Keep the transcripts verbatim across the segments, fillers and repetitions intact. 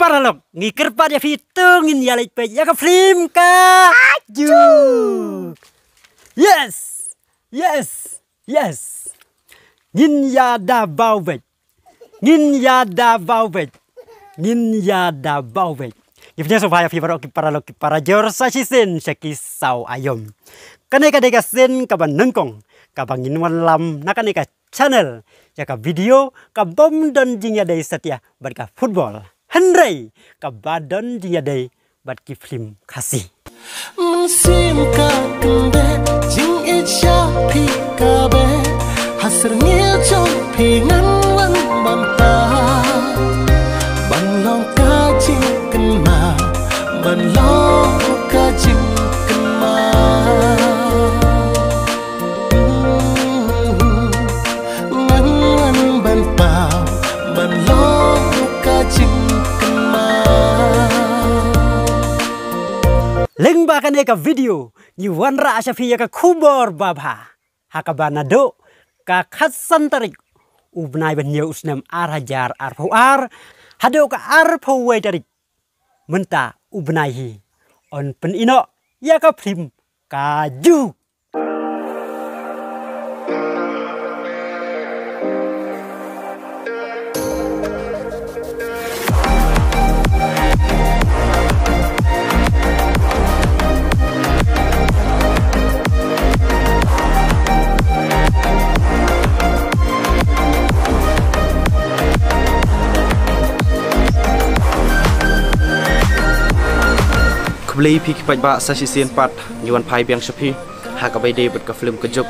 Paralok, ngi kyrpad ïa phi to ngin ïa leit peit ïa ka film Ka Juk. Yes. Yes. Yes. Ngin ïa da baw beit. Ngin ïa da baw beit. Ngin ïa da baw beit. Ngi pynïasoh bha ïa phi baroh ki paralok ki parajor sa shisien sha ki saw aïom. Kane ka dei ka sien kaba nyngkong kaba ngin wanlam na kane ka channel ïa ka video kabym don jingïadei satia bad ka football. Hynrei kaba don jingïadei bad ki film Khasi. Mynsiem ka kynbeh, jingïeit sha phi ka beh. Ha syrngiew jong phi ngan wan bam tang. Ban long ka jingkynmaw, ban long ka jingkynmaw. Ngan wan ban paw, ban long ka jingkynmaw. Lyngba kane ka video ngi wanrah sha phi ïa ka khubor babha ha kaba naduh ka khatsan tarik u bnai ba hynñiew u snem ar hajar arphew ar haduh ka arphew wei tarik mynta u bnai hi yn pyni noh ïa ka film Ka Juk. Khublei phi ki paidbah, sa shisien pat ngi wan phai biang sha phi ha kaba ïadei bad ka film Ka Juk.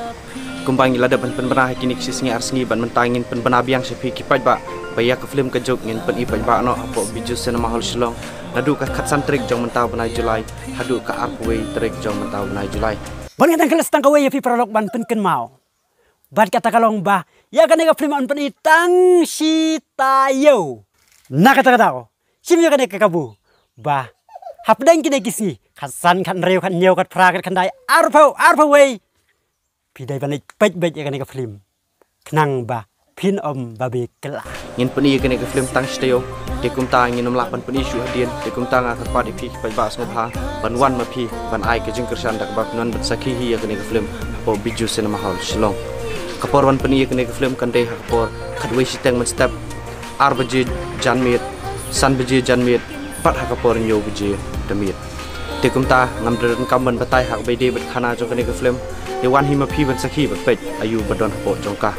Kumba ngi la dep ban pynbna ha kine ki shi sngi ar sngi, bad mynta ngin pynbna biang sha phi ki paidbah ba ïa ka film Ka Juk ngin pyni paidbah noh hapoh Bijou Cinema Hall Shillong naduh ka khatsan tarik jong mynta u bnai July haduh ka arphew wei tarik jong mynta u bnai July. Bad nga dang klet tang kawei ïa phi paralok ban pynkynmaw. Bad kata ka long ba ïa kane ka film yn pyni tang shi taïew. Na kata ka daw shim ïa kane ka kabu ba hapdeng kine ki sngi khatsan, khathynriew, khathynñiew, khatphra, khatkhyndai, arphew, arphew wei. Phi dei ban leit peit beit ïa kane ka film khnang ba phin ym babe kylla. Ngin pyni ïa kane ka film tang shi taïew, te kumta ngin ym lah ban pyni shuh hadien. Te kumta nga kyrpad ïa phi ki paidbah sngewbha ban wan ma phi ban ai ka jingkyrshan da kaba phin wan ban sakhi hi ïa kane ka film hapoh Bijou Cinema Hall Shillong. Ka por ban pyni ïa kane ka film kan dei ha ka por khatwei shiteng mynstep, ar baje janmiet, san baje janmiet, bad ha ka por hynñiew baje da miet. Te kumta ngam da donkam ban batai ha kaba ïadei bad khana jong kane ka film. Te wan hi ma phi ban sakhi bad peit aïu ba don hapoh jong ka.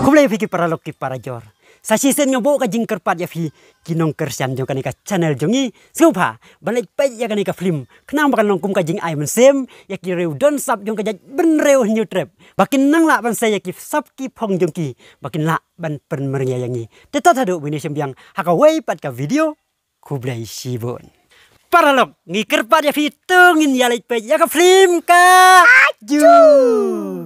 Khublei ïa phi ki paralok ki parajor. Sa shisien nga buh ka jingkyrpad ïa phi ki nongkyrshan jong kane ka channel jong ngi, sngewbha ban leit peit ïa kane ka film khnang ba kan long kum ka jingai mynsiem ïa ki riew don sap jong ka jaitbynriew Hynñiewtrep, ba kin nang lah ban sei ïa ki sap ki phong jong ki, ba kin lah ban pynmyntoi ïa ngi. Te tad haduh ba ngin ïashem biang ha kawei pat ka video. Khublei shibun. Paralok, ngi kyrpad ïa phi to ngin ïa leit peit ïa ka film Ka Juk.